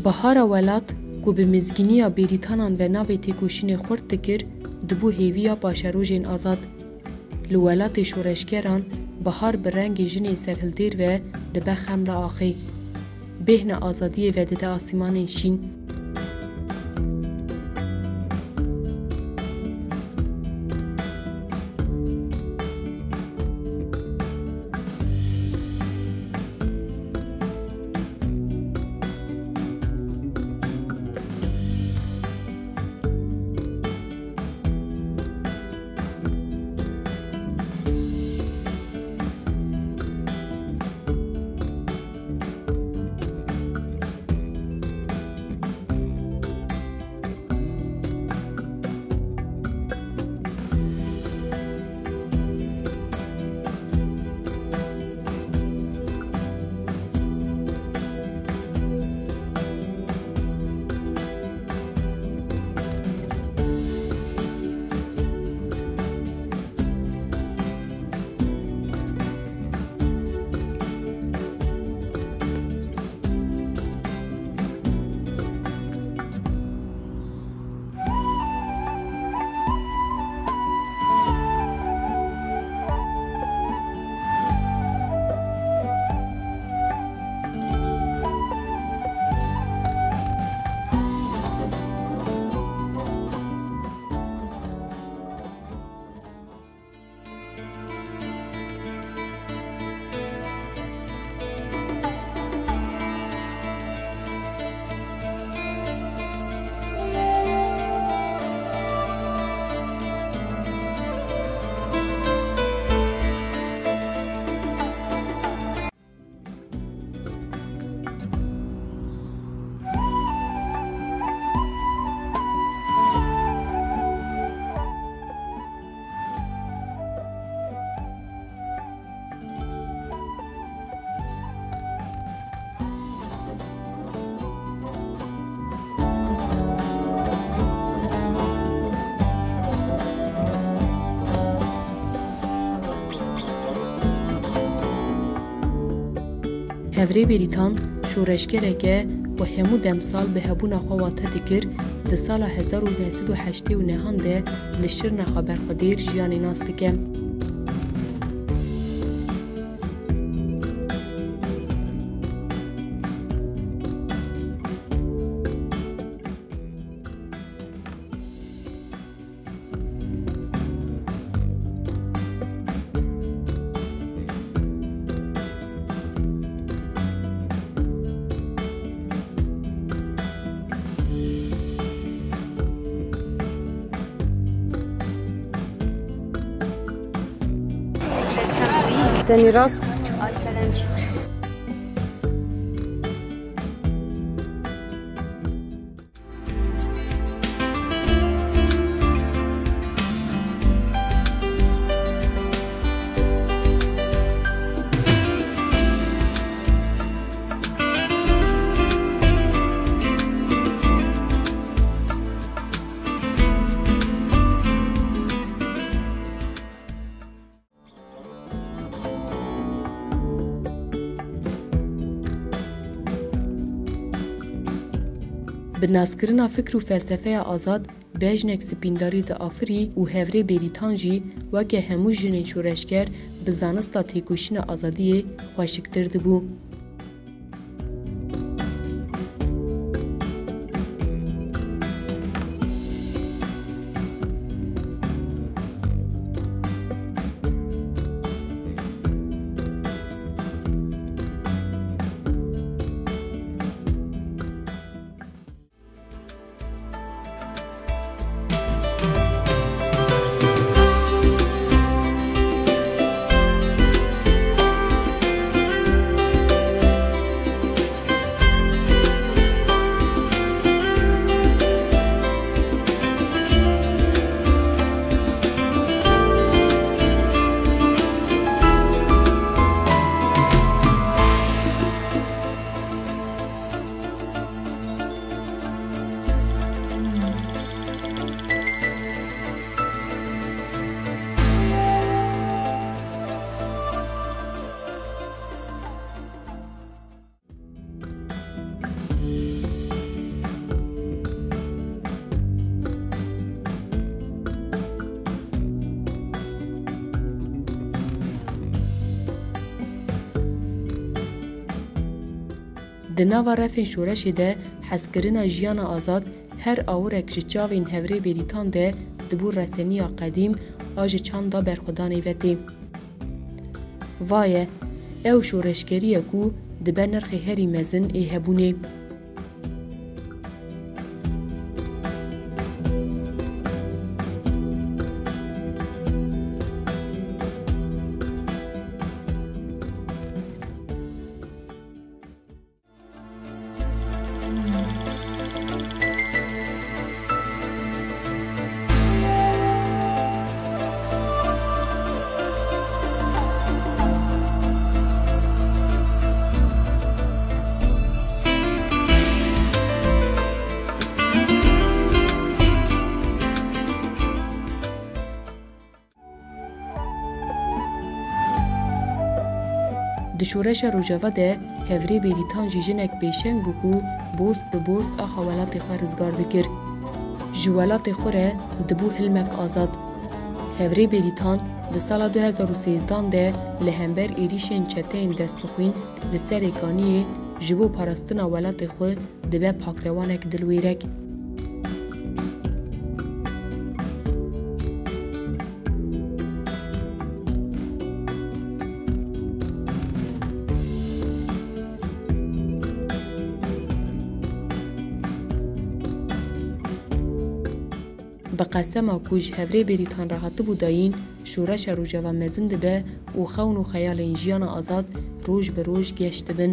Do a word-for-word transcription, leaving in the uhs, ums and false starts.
Bihara welat ku bi mizgîniya Bêrîtanan ve navê têkoşînê xurt dikir, dibû hêviya paşerojên azad. Li welatê şoreşgeran bihar bi rengê jinên serhildêr ve dibe xemla axê. Bêhna azadiyê vedide asîmanên şîn. Hevrê Bêrîtan şoreşgerek e ku hemû demsal bi hebûna xwe wate dikir, di sala hezar û neh sed û heştê û nehan de li Şirnexa Berxwedêr jiyanê nas dike. Tenê rast. Ay serenç. Bi naskirina fikr û felsefeya azad, bejnek spîndarî diafirî û Hevrê Bêrîtan jî weke hemû jinên şoreşger bi zanista têkoşîna azadiyê xweşiktir dibû. Di nava refên şoreşê de hezkirina jiyana azad her awirek ji çavên Hevrê Bêrîtan de dibû reseniya qedîm a ji çanda berxwedanê ve tê. Va ye, ew şoreşgerî ye ku dibe nirxê herî mezin ê hebûnê. Di şoreşa Rojava de Hevrê Bêrîtan jî jinek pêşeng bû ku bost bi bost axa welatê xwe rizgar dikir. Ji welatê xwe re dibû hilmek azad. Hevrê Bêrîtan di sala du hezar û sêzdan de li hember êrîşên çeteyên destbixwîn li Serê Kaniyê ji bo parastina welatê xwe dibe pakrewanek dilwêrek. Bi qesema ku ji Hevrê Bêrîtan re hatibû dayîn, şoreşa Rojava mezin dibe û xewn û xeyalên jiyana azad roj bi roj geş dibin.